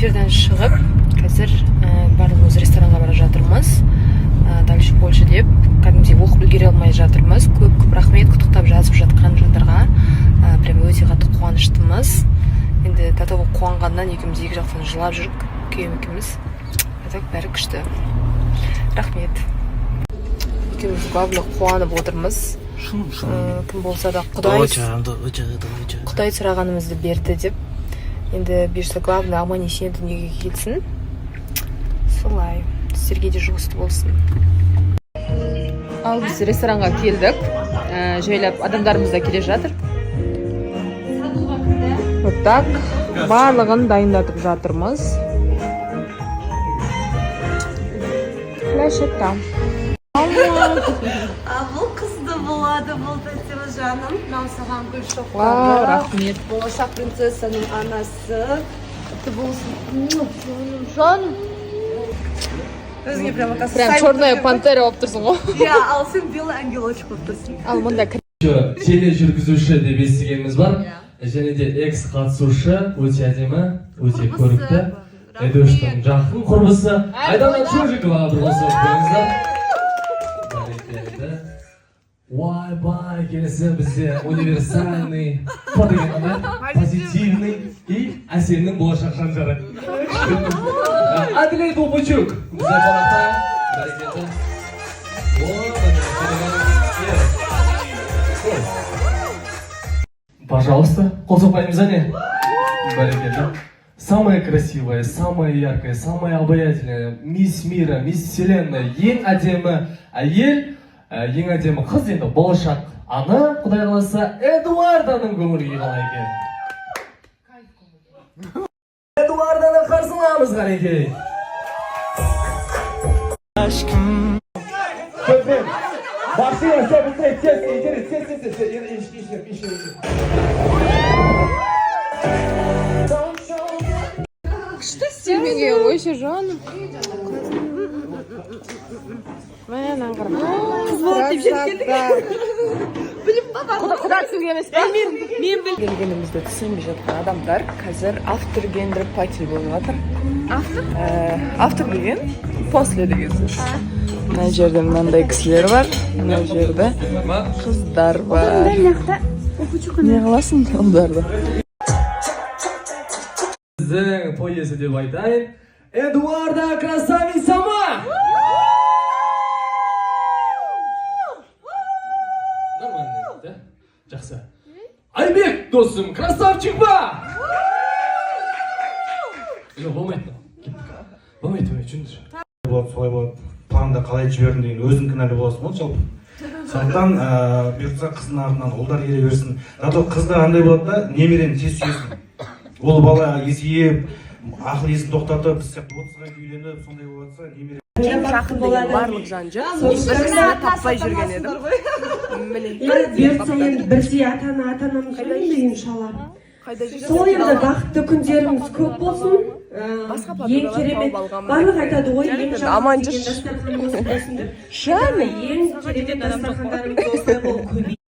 Эфирден шығып, қазір барлығымыз ресторанға бара жатырмыз. Дальше больше деп кәдімгідей оқып үлгере алмай жатырмыз. Көп көп рахмет құттықтап жазып жатқан жандарға. Прям өте қатты қуаныштымыз. Енді до того қуанғаннан екеуміз екі жақтан жылап жүрік, күйеуім екеуміз. А так бәрі күшті. Рахмет. Екеуміз, главное, қуанып отырмыз. Кім болса да, Құдай сұрағанымызды берді деп. Енді бұйырса, главное, аман есен дүниеге келсін. Солай. Сіздерге де жұғысты болсын. Ал біз ресторанға келдік. Жайлап адамдарымыз да келе жатыр. Вот так. Барлығын дайындатып жатырмыз. Красота. А бұл қызды болады, бұл тәтем жаным. Мынау саған гүл шоқтары. Вау, рахмет. Болашақ принцессаның анасы. Құтты болсын. Жаным, жаным. Өзіңе прямо қазір Прям черная пантера болып тұрсың ғой. Иә, ал сен белый ангелочек болып тұрсың. Ал мында Тележүргізуші деп естігеніміз бар. Және де экс қатысушы, өте әдемі, өте көрікті. Эдуштың жақын құрбысы Айдана Чужикова, бір қол соғып қойыңыздар. Бәрекелді. Ойбай, келесі бізде универсальный, по деген қандай? Позитивный и Әсемнің болашақ жанжары. Әділет Опучук бізде қонақта. Бәрекелді. О, міне, керемет. Ой. Пожалуйста, қол соқпаймыз, әне. Бәрекелді. Самая красивая, самая яркая, самая обаятельная, мисс мира, мисс вселенная, ең әдемі әйел, ең әдемі қыз, енді болашақ ана, Құдай қаласа, Эдуарданың көңіл күйі қалай екен? Эдуарданы қарсы аламыз, қанекей. Машина, все, быстрее, тез, иди, тез, тез, тез, ищи, ищи, ищи, ищи. Істемеген ғой ше, жаным. Мә, мынаны қара. Қыз болады деп жетіп келдік. Біліп па? Құда түсуге емес пе? Мен біл. Келгенімізді түсінбей жатқан адамдар, қазір after gender party болып жатыр. After? After деген после деген сөз. Мына жерде мынандай кісілер бар, мына жерде қыздар бар. Не қыласың ұлдарды? Біздің той иесі деп айтайын. Эдуарда красавица ма? Нормально, да? Жақсы. Айбек досым, красавчик па? Жоқ, болмайды. Болмайды, болмайды, жүріңдер. Болады, солай болады, планды қалай жібердім деген өзің кінәлі боласың ғой жалпы. Сондықтан бұйыртса, қыздың артынан ұлдар ере берсін. Зато қыздар андай болады да, немерені тез сүйесің. Ол бала есейіп, ақыл есін тоқтатып, біз сияқты 30-ға үйленіп, сондай болып жатса, немере Ең жақын деген барлық жан жүр. Сол бір кісіні таппай жүрген едім. Міне. Енді бұйыртса, енді бірдей ата ана атанамыз ғой енді, иншалла. Қайда жүрсің? Сол енді бақытты күндеріміз көп болсын. Басқа Ең подругалар керемет тауып алғанмын. барлық айтады ғой, ең Жарайды, жақсы аман деген жүрші. дастарханымыз болсын деп. Жаным. Ең керемет дастархандарымыз осылай болып көбейсін.